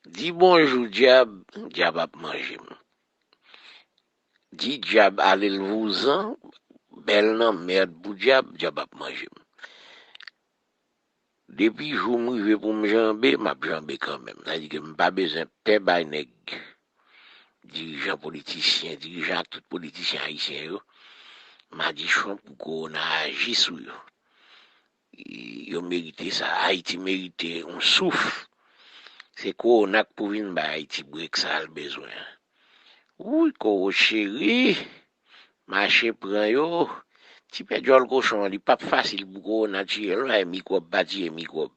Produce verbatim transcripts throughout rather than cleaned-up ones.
Di bonjou dyab, dyab ap manje m. Di dyab ale l vouzan, bèl nan mèd pou dyab, dyab ap manje m. Depi jou m rive pou m janbe, m ap janbe kanmenm. Sa di ke m pa bezwen pè bay nèg, dirijan politisyen, dirijan ak tout politisyen ayisyen yo. Madichon pou kowona aji sou yo. Yo merite sa. Ayiti merite yon souf. Se kowona k pou vin bay Ayiti brek sa l bezwen an. Wouy, Kowo cheri, mache pran yo. Ti pè djòl kochon an, li p ap fasil pou kowona tiye l, non, e mikwòb pa tiye mikwòb.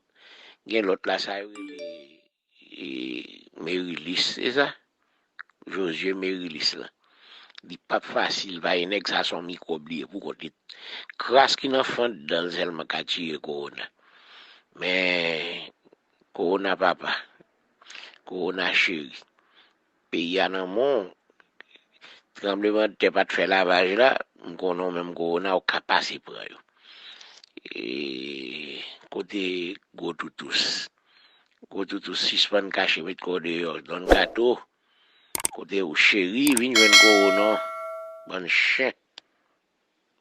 Gen lòt la, sa yo rele e, Merilis, se sa? Jozye Merilis la. Li p ap fasil, paske nèg sa se yon mikwòb li ye pou kont li. Kras ki nan fant dan l sèlman ka tiye kowona. Men, kowona papa, kowona cheri, peyi a nan men w. Tranblemanntè pa t fè lavaj la, m konnen w menm kowona, w ka pase pran yo. E, kote gwo toutous? Gwo toutous, sispann kache, met kò w deyò. Don Kato, kote w cheri, vin jwenn kowona w. Bann chen.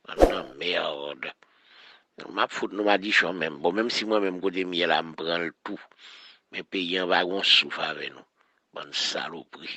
Bann lanmèd. M ap fout nou madichon menm. Bon, menm si mwen menm kote m ye la, m pran l tou. Men peyi an pa gon souf avè nou. Bann salopri.